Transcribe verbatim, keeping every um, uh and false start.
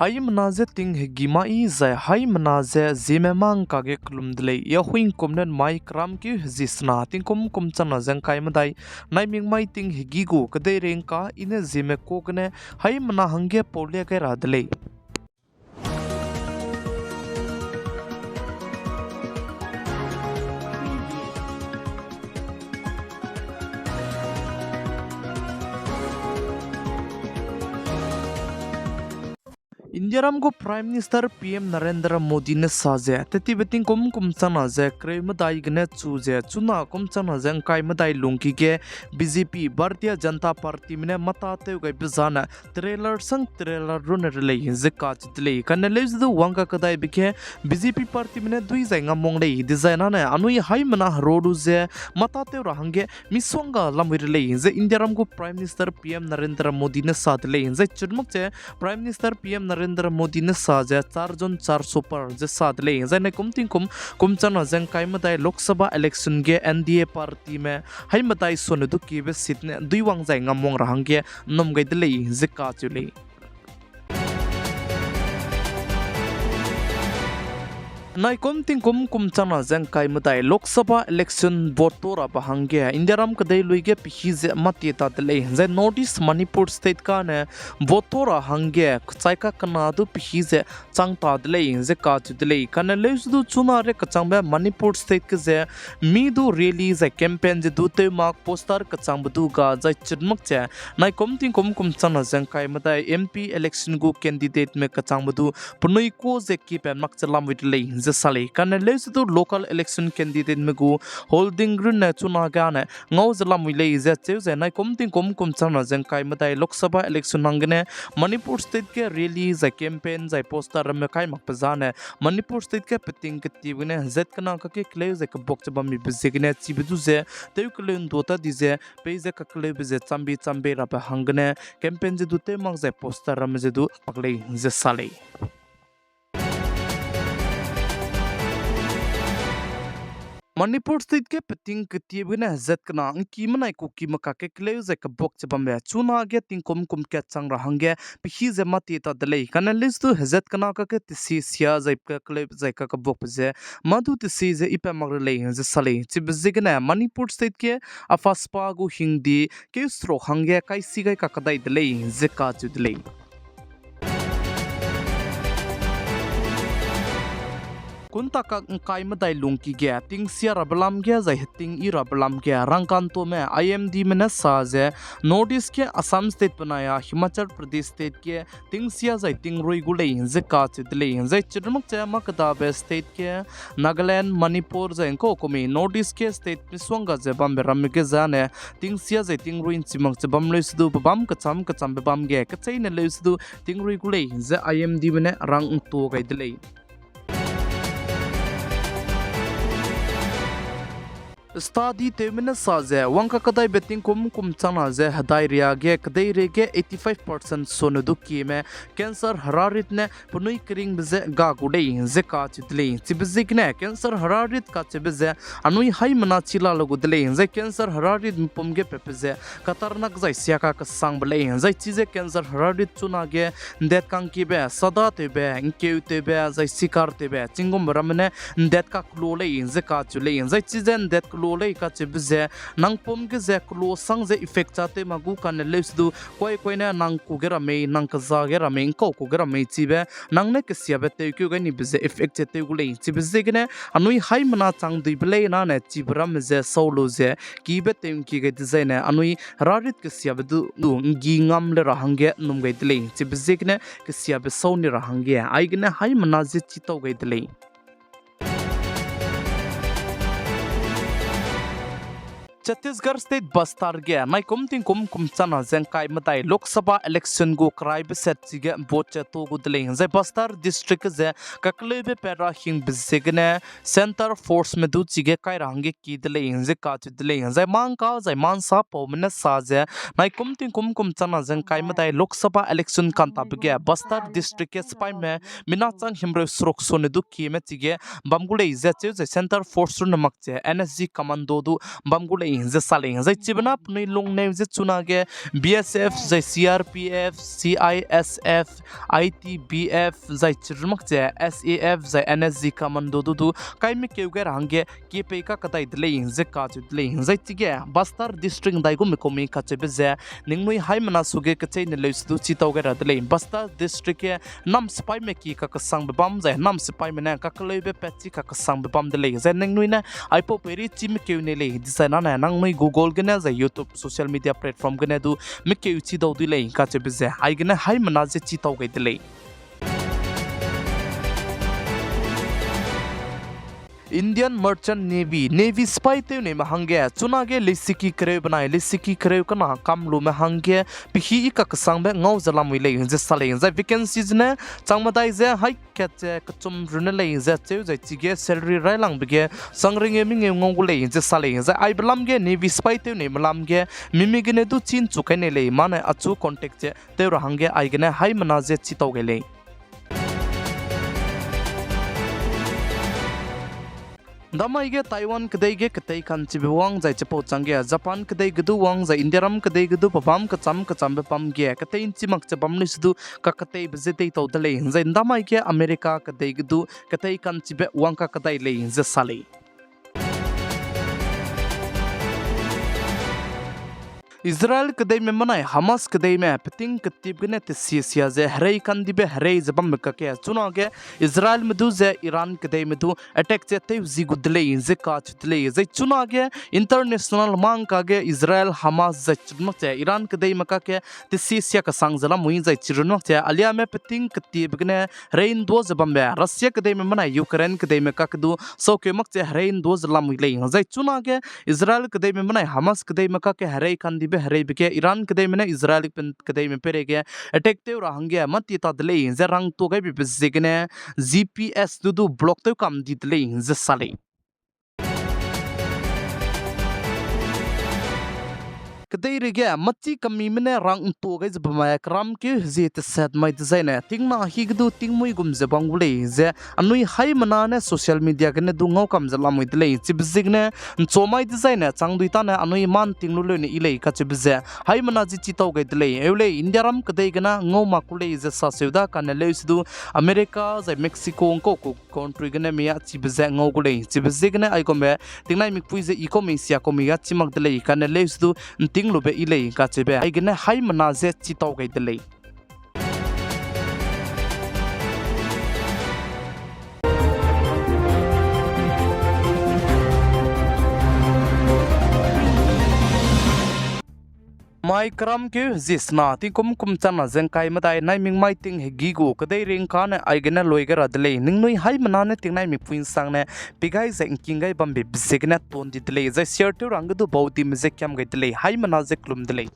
Haimena je ting hegi mai zai haimena je Zeme mangka ge kelum de lei. Yahui kum ne mai keramkeu hezi sena tingkum kum changna ze ngkai medai, naimik mai ting hegi gu kedeirei ngka i ne Zeme ka gene haimena hangge paulia gai ra de lei. Indiaram gu Prime Minister P M Narendra Modi ne sa ze, tetibe tingkum kum changna ze kereu medai gene chu ze, chuna kum changna ze ngkai medai lungki ge B J P, Bharatiya Janata Partyme ne mata tew gaibe zane trailer sang trailer rune re lei ze kacheu de lei. Kane leu ze du wangka kedaibe ge B J P partyme ne dui zai ngamwang lei, dezai nane anui haimena hero lu ze mata tew ra hangge misongga lamui re lei ze Indiaram gu Prime Minister P M Narendra Modi ne sa de lei. Zai chirmak ze Prime Minister P M Narendra Modi ne sa ze char zon char super ze sa de lei. Zai naikum tingkum kum changna ze ngkai medai Lok Sabha election ge N D A partyme hai medai sone du kiebe seat ne duiwang zai ngamwang ra hangge nnum gai de lei ze kacheu lei. Naikum tingkum kum changna ze ngkai medai Lok Sabha election vote to rabe hangge Indiaram kedei lui ge pehî ze mati ta de lei. Zai North East Manipur State kane vote to ra hangge kechai kakena du pehî ze chang ta de lei ze kacheu de lei. Kane leu ze du chuna re kechangbe Manipur State ge ze mi du rally zai campaign ze du tew mak poster kechangbe du ga zai chirmak ze naikum tingkum kum changna ze ngkai medai M P election gu candidateme kechangbe du penui ku ze kipat mak ze lamui de lei ze sa lei. Kane leu ze du local election candidateme gu holding runne chuna gane ngau ze lamui lei ze cheu ze naikum tingkum kum changna ze ngkai medai Lok Sabha election hanggene Manipur State ge rally zai campaign zai poster ramme kai makbe zane Manipur State ge peting ketiebe gene zat kena kake keleu zai kebuak ze bammibe ziegene chibe du ze tew keleu ndua ta di ze peize kakeleube ze chambi chambe rabe hanggene campaign ze du tew mak zai poster ramme ze du mak lei ze sa lei. Manipur State ge peting ketiebe gene zat kena ngki menai Kukime kakge keleu zai kebuak ze bambe chuna ge tingkum kum kat chang ra hangge pehî ze mati ta de lei. Kane list du hezat kena kakge tesi sia zai kakeleu zai kakebuakbe ze mâ du tesi ze ipa mak re lei ze sa lei. Chibe ziegene Manipur State ge AFSPA gu hingdi keu seruk hangge kaisi gai kakdai de lei ze kacheu de lei. Kunta kak ngkai medai lungki ge tingsia rabe lam ge zai heting i rabe lam ge rangkantome I M Dme ne sa ze North East ge Assam State benai a Himachal Pradesh State ge tingsia zai tingrui gu lei ze kacheu de lei. Zai chirmak ze mâ kedabe state ge Nagaland, Manipur zai ngkau kumi North East ge state misongga ze bambe ramme ge zane tingsia zai tingrui nchi mak ze bam leu se du pebâm kecham kechambe bam ge kecheîne leu se du tingrui gu lei ze I M Dme ne rang ntu gai de lei. Study tewme ne sa ze wangka kedaibe tingkum kum changna ze hedai ria ge kedeirei ge eighty five percent sone du kieme cancer herarit ne penui keringbe ze ga gu lei ze kacheu de lei. Chibe ziegene cancer herarit kacheube ze anui haimena chi la le gu de lei. Zai cancer herarit mpum ge pepe ze katarnak zai siaka kesangbe lei. Zai chize cancer herarit chuna ge ndat kangkiebe, sada tewbe, ngkeu tewbe, zai sikar tewbe, chinggumme ramme ne ndat kakelo lei ze kacheu lei. Zai chize ndat kelo lei kacheube ze nang pum ge ze kelo sang ze effect cha tew ma gu kane leu se du kuai kuai ne nang ku ge ra mei, nang keza ge ra mei, ngkau ku ge ra mei chibe nang ne kesiabe tewkeu gai nibe ze effect ze tew gu lei. Chibe ziegene anui haimena chang duibe lei nane chibe ramme ze sau lu ze kibe tew ngki gai dezaine anui herarit kesiabe du, du nggi ngam le ra hangge nnum gai de lei. Chibe ziegene kesiabe sau ni ra hangge aigene haimena ze chitau gai de lei. Chhattisgarh State Bastar ge naikum tingkum kum changna ze ngkai medai Lok Sabha election gu keraibe set chige vote che to gu de lei. Zai Bastar District ge ze kakeleube pat ra hingbe ziegene Centre Forceme du chige kai ra hangge ki de lei ze kacheu de lei. Zai mangka zai mansa paume ne sa ze naikum tingkum kum changna ze ngkai medai Lok Sabha election kantabe ge Bastar District ge sipaime mina chang himreu seruk sone du kieme chige bam gu lei ze cheu zai Centre Force rune mak ze N S G Commando du bam gu lei. ze sa lei. Zai chibe na penui lungneu ze chunage B S F, zai C R P F, C I S F, I T B F, zai chirunmak ze S A F, zai N S G commando du du, kaimikeu gai ra hangge, kie pei kakadai de lei, ze kacheu de lei. Zai chige, Bastar District ndaigum me kumi kacheube ze, ningnui haimena suge kecheîne leu se du chitau gai ra de lei. Bastar District ge, nam sipaime ki kakesangbe bam zai, nam sipaime ne kakeleube pat chi kakesangbe bam de lei. Zai ningnui ne, aipau peiri chimikeu ne lei, dezaine nangnui Google gene zai YouTube social media platform gene du mikeu chidau dui lei, kacheube ze, aigene haimena ze chitau gai de lei. Indian Merchant Navy, Navy sipai tewneime hangge, chunage leisiki kereu benai, leisiki kereu kena kamlume hangge, pehî i kakesangbe ngau ze lamui lei, ze sa lei, zai vacancy zene, changmedai ze, hai kat ze kechum runne lei, ze cheu zai chige salary railangbe ge, sangringe mingeu ngau gu lei, ze sa lei, zai aibe lam ge, Navy sipai tewneime lam ge, mimi gene du chinchu kai nei lei, mane achu contact ze, tew ra hangge aigene haimena ze chitau gai lei. Ndamai ge Taiwan kedei ge ketei ka'nchibe wang zai chipau changge Japan kedei ge du wang zai Indiaram kedei ge du pebâm kecham kechambe bam ge ketei ’nchi mak che bam lei se du kaketeibe ze deitau de lei, zai ndamai ge America kedei ge du ketei ka'nchibe wang kakadai lei, ze sa lei. Israel kedeime benai Hamas kedeime peting ketip gene tesie sia ze herei ka'ndibe herei ze bambe kakge chunage Israelme du ze Iran kedeime du attack ze tew zi gu de lei, ze kacheu de lei. Zai chunage international mangka ge Israel, Hamas zai chunmak ze Iran kedeime kakge tesie sia kesang ze lamui zai chirunmak ze aliame peting ketip gene herei ’nduâ ze bambe Russia kedeime benai Ukraine kedeime kakge du saukeu mak ze herei ’nduâ ze lamui lei. Zai chunage Israel kedeime benai Hamas kedeime kakge herei ka'ndibe hereibe ge Iran kedeime ne Israel kedeime peireige attack tew ra hangge mâti ta de lei, ze rangtuâ gaibe ziegene G P S du du block tew kam di de lei, ze sa lei. Kedeireige mâchi kamime ne rang ’ntuâ gai ze bamme keramkeu hezie teset mai dezaine tingna hi ge du tingmuî gum ze bam gu lei, ze anui haimena ne social media gene du ngau kam ze lamui de lei, chibe ziegene ’nchua mai dezaine changdui tâne anui mâ ’nting lu leune yi lei kacheube ze haimena ze chitau gai de lei. Eu lei, Indiaram kedei gene ngau mak ku lei ze saseu da kane leu se du America zai Mexico ’ngkau ku country gene mia chibe ze ngau gu lei, chibe ziegene aigumbe tingnai mikpui ze i kau mei sia kau mei ga chi mak de lei, kane leu se du ’nting lube yi lei kacheube aigene haimena ze chitau gai de lei. Mai keramkeu hezie sena tingkum kum changna ze ’ngkai medai naimik mai ting hegî gu kedeireige kane aigene lui gai ra de lei. Ningnui haimena ne tingnai mikpui ’nsangne pi gai zai ’ngking gai bambe ziegene ton di de lei, zai share tew ra hangge du baudime ze kiam gai de lei, haimena ze kelum de lei.